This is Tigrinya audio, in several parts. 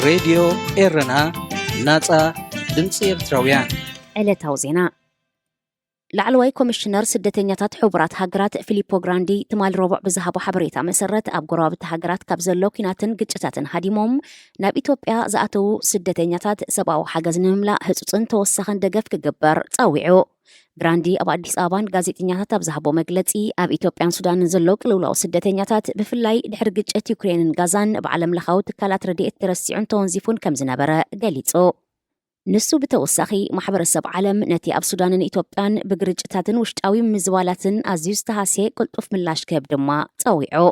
ሬድዮ ኤረና፣ ናጻ ድምጺ ኤርትራውያን። ዕለታዊ ዜና። ላዕለዋይ ኮሚሽነር ስደተኛታት ሕቡራት ሃገራት ፊሊፖ ግራንዲ ትማሊ ረቡዕ ብዝሃቦ ሓበሬታ መሰረት፣ ኣብ ጎረባብቲ ሃገራት ካብ ዘሎ ኲናትን ግጭታትን ሃዲሞም ናብ ኢትዮጵያ ዝኣተዉ ስደተኛታት ሰብኣዊ ሓገዝ ንምምላእ ህጹጽን ተወሳኽን ደገፍ ክግበር ጸዊዑ። ግራንዲ ኣብ ኣዲስ ኣበባን ጋዜጠኛታት ኣብ ዝሃቦ መግለጺ፣ ኣብ ኢትዮጵያን ሱዳንን ዘሎ ቅልውላው ስደተኛታት፣ ብፍላይ ድሕሪ ግጭት ዩክሬንን ጋዛን፣ ብዓለም ለኻዊ ትካላት ረድኤት ተረሲዑን ተወንዚፉን ከም ዝነበረ ገሊጹ። ንሱ ብተወሳኺ፣ ማሕበረሰብ ዓለም ነቲ ኣብ ሱዳንን ኢትዮጵያን ብግርጭታትን ውሽጣዊ ምዝባላትን ኣዝዩ ዝተሃስየ ቅልጡፍ ምላሽ ክህብ ድማ ጸዊዑ።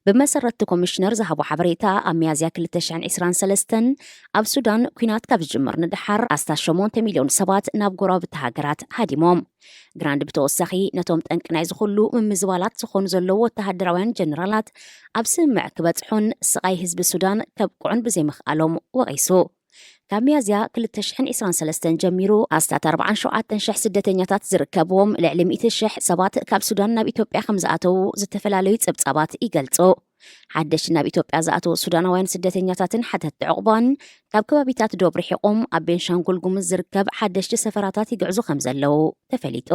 ብመሰረት እቲ ኮሚሽነር ዝሃቦ ሓበሬታ፣ ኣብ ሚያዝያ ክልተ ሽሕን ዕስራን ሰለስተን ኣብ ሱዳን ኲናት ካብ ዝጅምር ንደሓር ኣስታት ሸሞንተ ሚልዮን ሰባት ናብ ጎረባብቲ ሃገራት ሃዲሞም። ግራንድ ብተወሳኺ፣ ነቶም ጠንቂ ናይዚ ኩሉ ምምዝባላት ዝኾኑ ዘለዉ ወተሃደራውያን ጀነራላት ኣብ ስምምዕ ክበጽሑን ስቓይ ህዝቢ ሱዳን ከብቅዑን ብዘይምኽኣሎም ወቒሱ። ካብ ሚያዝያ ክልተ ሽሕን ዕስራን ሰለስተን ጀሚሩ፣ ኣስታት ኣርባዓን ሸውዓተን ሽሕ ስደተኛታት ዝርከብዎም ልዕሊ ሚእቲ ሽሕ ሰባት ካብ ሱዳን ናብ ኢትዮጵያ ከም ዝኣተዉ ዝተፈላለዩ ጸብጻባት ይገልጹ። ሓደሽቲ ናብ ኢትዮጵያ ዝኣተዉ ሱዳናውያን ስደተኛታትን ሓተትቲ ዕቑባን፣ ካብ ከባቢታት ዶብ ርሒቖም ኣብ ቤንሻንጉል ጉሙዝ ዝርከብ ሓደሽቲ ሰፈራታት ይግዕዙ ከም ዘለዉ ተፈሊጡ።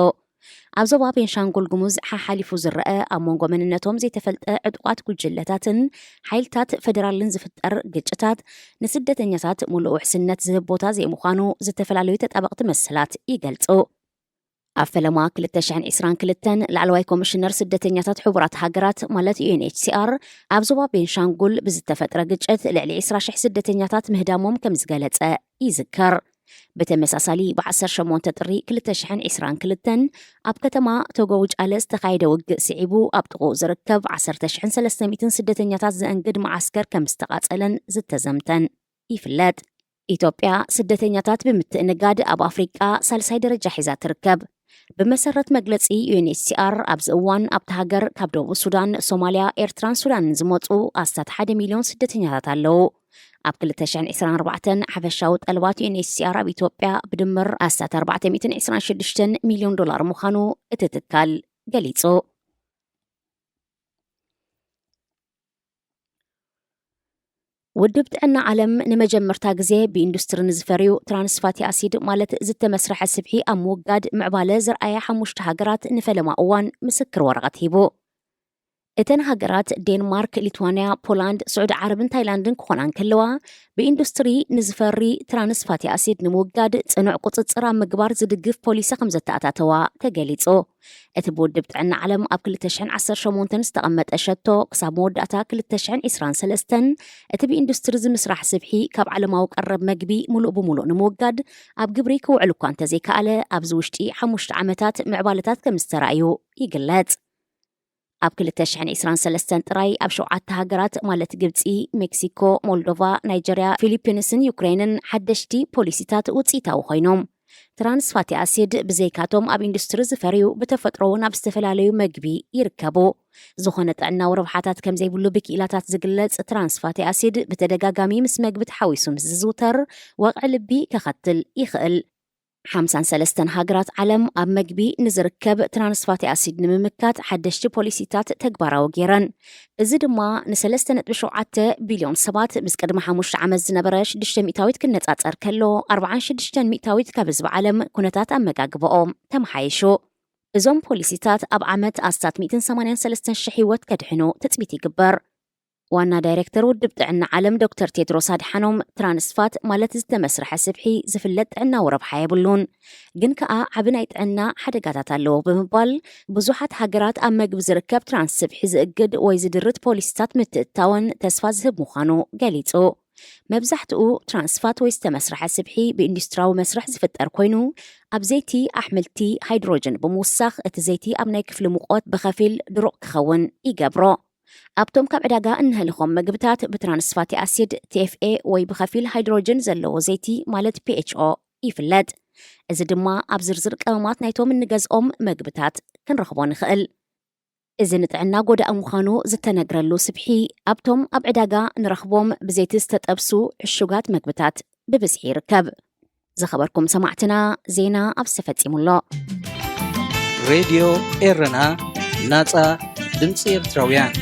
ኣብ ዞባ ቤንሻንጉል ጉሙዝ ሓሓሊፉ ዝረአ፣ ኣብ መንጎ መንነቶም ዘይተፈልጠ ዕጡቓት ጉጅለታትን ሓይልታት ፈደራልን ዝፍጠር ግጭታት፣ ንስደተኛታት ሙሉእ ውሕስነት ዝህብ ቦታ ዘይምዃኑ ዝተፈላለዩ ተጣበቕቲ መሰላት ይገልጹ። ኣብ ፈለማ ክልተ ሽሕን ዕስራን ክልተን፣ ላዕለዋይ ኮሚሽነር ስደተኛታት ሕቡራት ሃገራት፣ ማለት ዩ ኤን ኤች ሲ ኣር፣ ኣብ ዞባ ቤንሻንጉል ብዝተፈጥረ ግጭት ልዕሊ ዕስራ ሽሕ ስደተኛታት ምህዳሞም ከም ዝገለጸ ይዝከር። ብተመሳሳሊ፣ ብ ዓሰርተ ሸሞንተ ጥሪ ክልተ ሽሕን ዕስራን ክልተን ኣብ ከተማ ቶጎ ውጫለ ዝተኻየደ ውግእ ስዒቡ፣ ኣብ ጥቕኡ ዝርከብ ዓሰርተ ሽሕን ሰለስተ ሚእትን ስደተኛታት ዘእንግድ መዓስከር ከም ዝተቓጸለን ዝተዘምተን ይፍለጥ። ኢትዮጵያ ስደተኛታት ብምትእንጋድ ኣብ ኣፍሪቃ ሳልሳይ ደረጃ ሒዛ ትርከብ። ብመሰረት መግለጺ ዩ ኤን ኤች ሲ ኣር፣ ኣብዚ እዋን ኣብቲ ሃገር ካብ ደቡብ ሱዳን፣ ሶማልያ፣ ኤርትራን ሱዳንን ዝመጹ ኣስታት ሓደ ሚልዮን ስደተኛታት ኣለዉ። ኣብ ክልተ ሽሕን ዕስራን ኣርባዕተን፣ ሓፈሻዊ ጠለባት ዩ ኤን ኤች ሲ ኣር ኣብ ኢትዮጵያ ብድምር ኣስታት ኣርባዕተ ሚእትን ዕስራን ሽዱሽተን ሚልዮን ዶላር ምዃኑ እቲ ትካል ገሊጹ። ውድብ ጥዕና ዓለም ንመጀመርታ ግዜ ብኢንዱስትሪ ንዝፈርዩ ትራንስፋቲ ኣሲድ፣ ማለት ዝተመስርሐ ስብሒ፣ ኣብ ምውጋድ ምዕባለ ዘርኣያ ሓሙሽተ ሃገራት ንፈለማ እዋን ምስክር ወረቐት ሂቡ። እተን ሃገራት ዴንማርክ፣ ሊትዋንያ፣ ፖላንድ፣ ስዑዲ ዓረብን ታይላንድን ክኾና እንከለዋ፣ ብኢንዱስትሪ ንዝፈሪ ትራንስፋቲ ኣሲድ ንምውጋድ ጽኑዕ ቁጽጽር ኣብ ምግባር ዝድግፍ ፖሊሲ ከም ዘተኣታተዋ ተገሊጹ። እቲ ብውድብ ጥዕና ዓለም ኣብ ክልተ ሽሕን ዓሰርተ ሸሞንተን ዝተቐመጠ ሸቶ፣ ክሳብ መወዳእታ ክልተ ሽሕን ዕስራን ሰለስተን እቲ ብኢንዱስትሪ ዝምስራሕ ስብሒ ካብ ዓለማዊ ቀረብ መግቢ ምሉእ ብምሉእ ንምውጋድ ኣብ ግብሪ ክውዕል እኳ እንተዘይከኣለ፣ ኣብዚ ውሽጢ ሓሙሽተ ዓመታት ምዕባለታት ከም ዝተራእዩ ይግለጽ። ኣብ ክልተ ሽሕን ዕስራን ሰለስተን ጥራይ ኣብ ሸውዓተ ሃገራት፣ ማለት ግብጺ፣ ሜክሲኮ፣ ሞልዶቫ፣ ናይጀርያ፣ ፊሊፒንስን ዩክሬንን ሓደሽቲ ፖሊሲታት ውጽኢታዊ ኮይኖም። ትራንስፋቲ ኣሲድ ብዘይካቶም ኣብ ኢንዱስትሪ ዝፈርዩ፣ ብተፈጥሮ እውን ኣብ ዝተፈላለዩ መግቢ ይርከቡ። ዝኾነ ጥዕናዊ ረብሓታት ከም ዘይብሉ ብክኢላታት ዝግለጽ ትራንስፋቲ ኣሲድ፣ ብተደጋጋሚ ምስ መግቢ ተሓዊሱ ምስ ዝዝውተር፣ ወቕዒ ልቢ ከኸትል ይኽእል። ሓምሳን ሰለስተን ሃገራት ዓለም ኣብ መግቢ ንዝርከብ ትራንስፋቲ ኣሲድ ንምምካት ሓደሽቲ ፖሊሲታት ተግባራዊ ገይረን። እዚ ድማ ንሰለስተ ነጥቢ ሸውዓተ ቢልዮን ሰባት፣ ምስ ቅድሚ ሓሙሽተ ዓመት ዝነበረ ሽዱሽተ ሚእታዊት ክነጻጸር ከሎ፣ ኣርባዓን ሽዱሽተን ሚእታዊት ካብ ህዝቢ ዓለም ኩነታት ኣመጋግባኦም ተመሓይሹ። እዞም ፖሊሲታት ኣብ ዓመት ኣስታት ሚእትን ሰማንያን ሰለስተን ሽሕ ህይወት ከድሕኑ ትጽቢት ይግበር። ዋና ዳይሬክተር ውድብ ጥዕና ዓለም ዶክተር ቴድሮስ ኣድሓኖም፣ ትራንስፋት፣ ማለት ዝተመስርሐ ስብሒ፣ ዝፍለጥ ጥዕናዊ ረብሓ የብሉን፣ ግን ከኣ ዓቢ ናይ ጥዕና ሓደጋታት ኣለዎ ብምባል፣ ብዙሓት ሃገራት ኣብ መግቢ ዝርከብ ትራንስ ስብሒ ዝእግድ ወይ ዝድርት ፖሊሲታት ምትእትታወን ተስፋ ዝህብ ምዃኑ ገሊጹ። መብዛሕትኡ ትራንስፋት ወይ ዝተመስርሐ ስብሒ ብኢንዱስትሪያዊ መስርሕ ዝፍጠር ኮይኑ፣ ኣብ ዘይቲ ኣሕምልቲ ሃይድሮጅን ብምውሳኽ፣ እቲ ዘይቲ ኣብ ናይ ክፍሊ ሙቐት ብኸፊል ድሩቕ ክኸውን ይገብሮ። ኣብቶም ካብ ዕዳጋ እንህልኾም መግብታት ብትራንስፋቲ ኣሲድ፣ ቲ ኤፍ ኤ፣ ወይ ብኸፊል ሃይድሮጅን ዘለዎ ዘይቲ፣ ማለት ፒ ኤች ኦ፣ ይፍለጥ። እዚ ድማ ኣብ ዝርዝር ቀመማት ናይቶም እንገዝኦም መግብታት ክንረኽቦ ንኽእል። እዚ ንጥዕና ጎዳኢ ምዃኑ ዝተነግረሉ ስብሒ፣ ኣብቶም ኣብ ዕዳጋ ንረኽቦም ብዘይቲ ዝተጠብሱ ዕሹጋት መግብታት ብብዝሒ ይርከብ። ዝኸበርኩም ሰማዕትና፣ ዜና ኣብዚ ተፈጺሙ ኣሎ። ሬድዮ ኤረና፣ ናጻ ድምጺ ኤርትራውያን።